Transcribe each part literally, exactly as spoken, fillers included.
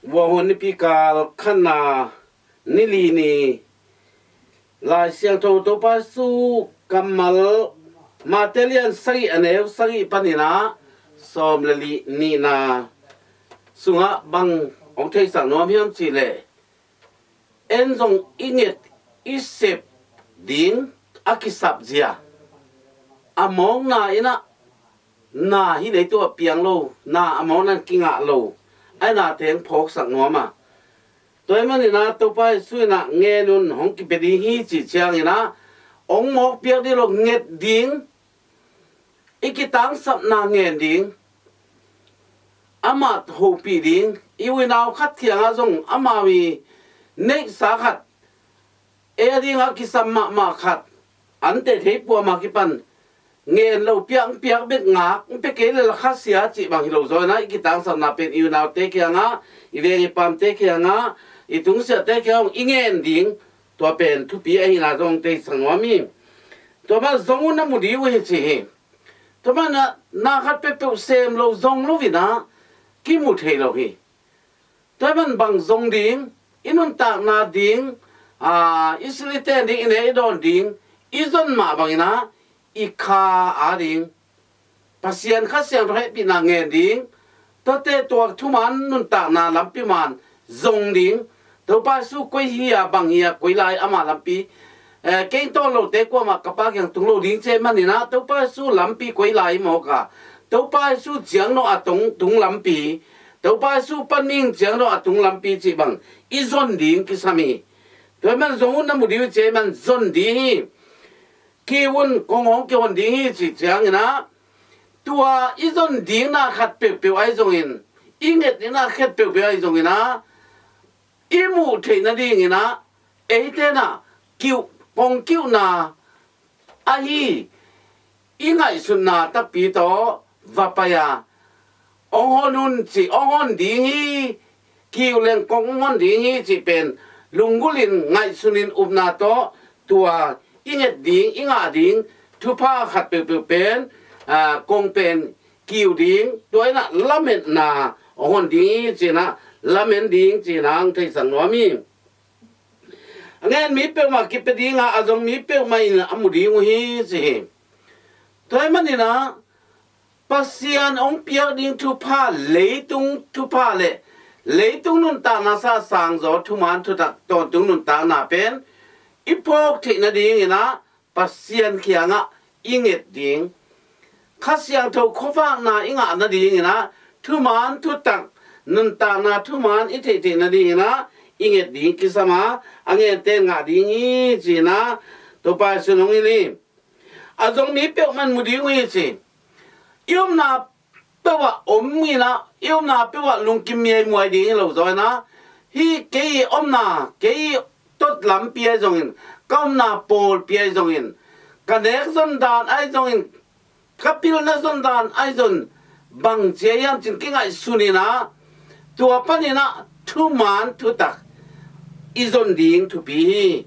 Vuahun nipi kal khatna, ni li ni, Lai Siangtho Topa Jesu kammal, Mate lian sagih a neu sagih panin ah sawm le li nihna sungah bang hong theisak nuam hiam cih leh, en zong i nget i sep ding a kisap zia, a mawkna in ah na hi leitungah piang lo, na a mawkna in kingah lo, a na teng phawksak nuam a. Tua ahih manin ah Topa Jesu in ah ngen un, hong kipia ding hi cih ciangin ah hong mawk piak ding lo, nget ding, i kitangsapna ngen ding, amah hopih ding, i u i nau khat kiangah zong amau i neihsa khat, ei a dingah kisam mahmah khat, an teh thei puam a kipan ngen lo, piak, piak bek ngak, pia kei le la khasia cih bang hi lo zaw in ah, i kitangsapna pen i u i naute kiangah, i veng i pamte kiangah, i tungsiahte kiangah i ngen ding, tua pen thupi ahihna zong theisak nuam hi. Tua mah zong un na mu ding uh hi ci hi. Tua mah na, na khat peuhpeuh sem lo, zong lo in ah kimu thei lo hi. Tua ahih man bang zong ding, i nuntakna ding, aa, i silite ding, i ne i dawn ding, i zon mah bangin ah i kha a ding, Pasian Kha Siangtho hehpihna ngen ding, tuate tua thuman nuntakna lampi man zong ding. Topa Jesu koi hi a, bang hi a, koi lai ama lampi, eh, kei tawn lote kuamah ka Pa kiang tung lo ding ci ahih manin ah, Topa Jesu lampi koi lai mawk a, Topa Jesu ciang dong a tung, tung lampi, Topa Jesu pan mihing ciang dong a tung lampi cih bang i zon ding kisam hi. Tua ahih man zong un na mu ding uh ci ahih man zon ding hi. Kiu un, kong hong kihon ding hi cih ciangin ah, tua i zon dingna khat peuhpeuh ahi zongin, i nget dingna khat peuhpeuh ahi zongin ah, i muh theih nadingin ah, eite in ah kiuh, kong kiuhna ahi i ngaihsutna takpi tawh va pai a, hong hon un cih, hong hon ding hi, kiu leng kong hong hon ding hi cih pen lunggulh in, ngaihsun in, upna tawh tua i nget ding, i ngah ding thupha khat peuhpeuh pen, aa, kong pen kiu ding, tua in ah lametna hong hon ding hi ci-in ah, lamen ding ci-in ah hong theisak nuam hi. A ngen mi peuhmah kipia ding a, a zong mi peuhmah in a mu ding uh hi ci hi. Tua ahih manin ah, Pasian hong piak ding thupha, leitung thupha le leitung nuntakna sasang zaw thuman thutak tawntung nuntakna pen i phawk theih nadingin ah Pasian kiangah i nget ding, Kha Siangtho khuavakna i ngah nadingin ah thuman thutak, nuntakna thuman i theih theih nadingin ah i nget ding kisam a, a ngente in ngah ding hi ci-in ah Topa Jesu in hong hilh hi. A zong mi peuhmah in mu ding uh hi ci. I omna peuh ah om in ah, i omna peuh ah lungkim miaimuai ding hi lo zaw in ah, hih kei i omna, kei i tot lampi ahi zongin, ka omna pawlpi ahi zongin, ka nek zon dan ahi zongin, ka pilna zon dan ahi zong, bang ci hiam ci-in kingaihsun in ah, tua panin ah thuman thutak i zon ding thupi hi.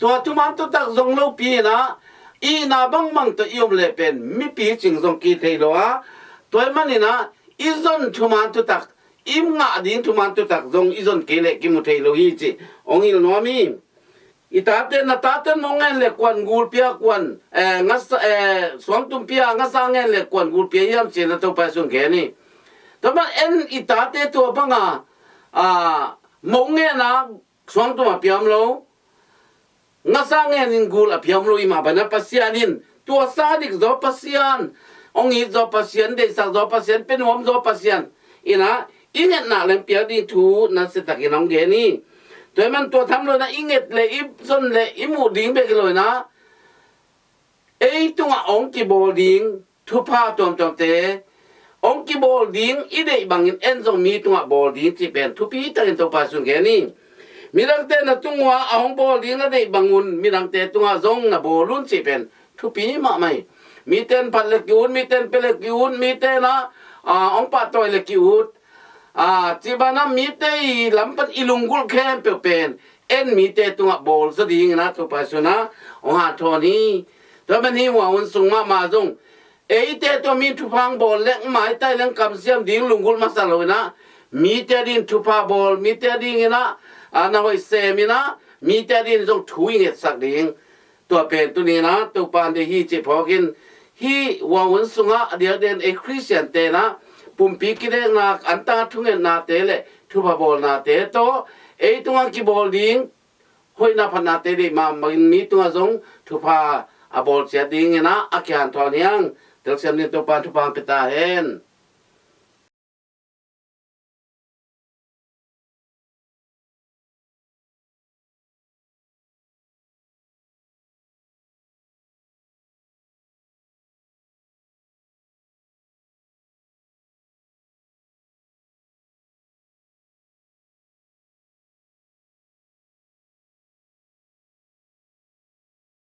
Tua thuman thutak zong lopi in ah, i itna bangbang tawh i om leh pen mipi cing zong kithei lo a, tua ahih manin ah i zon thuman thutak, i ngah ding thuman thutak zong i zon kei leh kimu thei lo hi cih hong hilh nuam hi. I tate, na tate in mong ngen leh kuan gul pia, kuan, eh, ngasa, eh, suangtum pia, ngasa ngen leh kuan gul pia hiam ci-in ah Topa Jesu in gen hi. Tua mah en i tate tua bang a, ah, mong ngen a suangtum a pia om lo, ngasa ngen in gul a pia om lo, i mah bangin ah Pasian in, tua sa dik zaw Pasian, hong it zaw Pasian, deihsak zaw Pasian, pia nuam zaw Pasian in ah i ngetna leng piak ding thu nasia takin hong gen hi. Tua ahih man tua tham lo in ah i nget leh, i zon leh, i muh ding bek hi lo in ah, ei tungah hong kibawl ding thupha tuamtuamte, hong kibawl ding i deih bangin en zong mi tungah bawl ding cih pen thupi takin Topa Jesu in gen hi. Midangte na tung uh a, a hong bawl ding na deih bangun midangte tungah zong na bawl un cih pen thupi mahmah hi. Mite in phat leh ki-ut, mite in pia leh ki-ut, mite in ah, ah, hong pahtawi leh ki-ut, ah, cih banah mite i lam pan i lunggulh khempeuh pen en mite tungah bawl zaw dingin ah Topa Jesu in ah hong hanthawn hi. Tua man hi, Vuahun sung mahmah zong eite tungah mi in thupha hong bawl leh maitai leng kamsiam ding lunggulh masa lo in ah, mite ading thupha bawl, mite ading in ah, a, na hoih sem in ah, mite ading zong thu i ngetsak ding. Tua pen tuni in ah Topa in deih hi cih phawk in, hih Wangun sungah a diakdiak in ei Khristiante in ah pumpi kidekna, antang a thungetnate le thupha bawlnate tawh ei tungah kibawl ding hoihna phatnate deih mahmah in mi tungah zong thupha a bawl ciat ding in ah a kihanthawn hi hang. Telsiam dingin Topa in thupha hong pia ta hen.